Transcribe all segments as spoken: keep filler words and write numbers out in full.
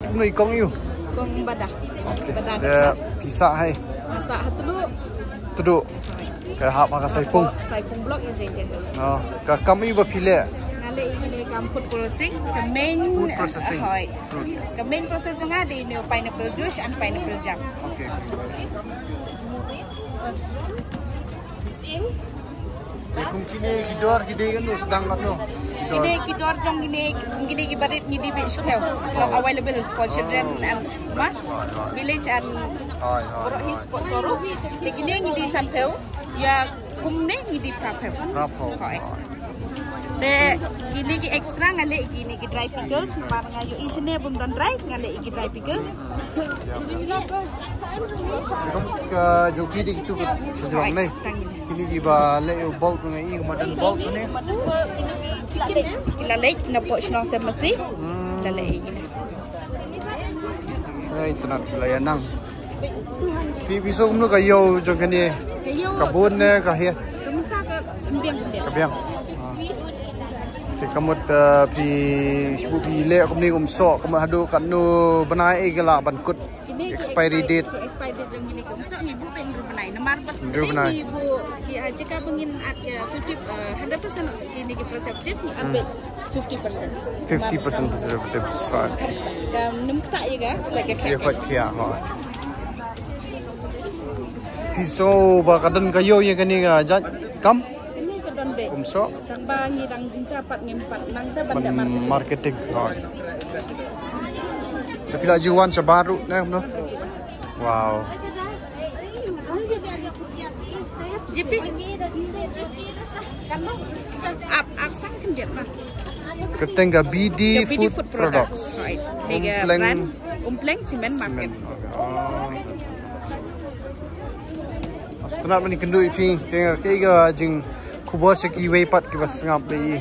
Kumno i kong ïa u? Kong bada. Bada. Te pisa hai. Masa hatulu. Tudu. Ka hap ha ka Saipung. Saipung block ïa jeng ke. Oh, ka kam ïa ba phi leh. Nga leh ïa kane kam food processing. Ka main, food processing. Hoi. Fruit. Ka main process jong nga dei ïa u pineapple juice and pineapple jam. Okay. Te kum kine ki dor ki dei katno, sdang katno? Kine ki dor jong kine, kine ki barit ngi dei beit shiphew. Long available for children and ma village and Hoi, hoi, Borohis hoi. Port Sohra. Te kine ngi dei sanphew. Ïa kumne ngi dei phraphew. Phraphew. Hoi. Te kine ki extra nga leh kine ki dry pickles, namar nga ïohi shane bym don dry, nga leh ki dry pickles. Ka jong phi dei kitu ka shu jrong ne. Kine ki ba leh ïa u bulk ne, i ka ma don bulk ne. Ki la leh na pdeng shnong Sem Masi. Hmm. La leh ïa kine. Ai, tnat ki la ïa nang. Phi, phi sngew kumno ka ïew jong kane? Ka ïew. Ka bun ne ka heh? Ka mynta ka biang. Ka biang. Ah. Te ka mut, eh, phi shu phi leh kumne kum soh, ka mut haduh katno bnai ka lah ban kut? Kine ki expiry date. Ki expiry date jong kine kum soh ngi buh pyn hynriew bnai. Namar pat hynriew bnai. Ngi buh ki, ah, jaka ba ngin at ka fifty, eh, hundred percent kine ki preservative ngi at Hmm. pyn fifty percent. Fifty percent preservative. Right. Ka nym ktah ïa ka, like ka Ïa khia. Khia, ha. Phi sngew ba ka don ka ïew ïa kane ka jait kam? Kane ka don beit. Kum soh. Tang ba ngi dang jingcha pat ngim pat nang te ban Ban da marketing. Marketing. Ha. Te phi la ju wan shabar ruh ne, no? Wow. Jipi. Ap, ap sang khyndiat ma. Kyrteng ka B D Food Products. Right. Ni ka Umpleng brand Umpleng Cement Market. Cement. Oh. Sngap ban ïakynduh ïa phi, te kaei ka jingkhubor sha kiwei pat kiba sngap ïa i?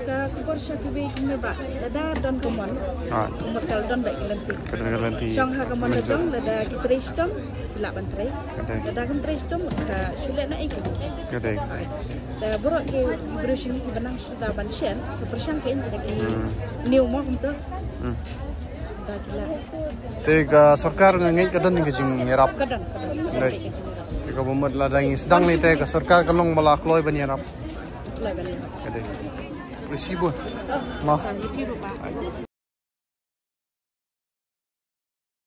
Ka khubor sha kiwei kumne ba lada don ka mon. Ah. Ka mut ka la don beit ka lynti. Ka don ka lynti. Shong ha ka mon la jong, lada ki trei shitom ki lah ban trei. Ka dei. Lada kim trei shitom ka shu leh na ei ki. Ka dei. Te baroh ki briew sha ngi kiba nang shu da ban shen, sa pyrshang kein da ki Hmm. new mo kumta. Hmm. Da ki lah. Te ka sorkar nga ngeit ka don ka jingïarap. Ka don, ka don. Dei. Ka jingïarap. Te kaba mut lada ngi sdang ne te ka sorkar ka long ba la kloi ban ïarap. Kloi ban ïarap. Ka dei. Khublei shibun. Ma. Tang ïa phi ruh ba.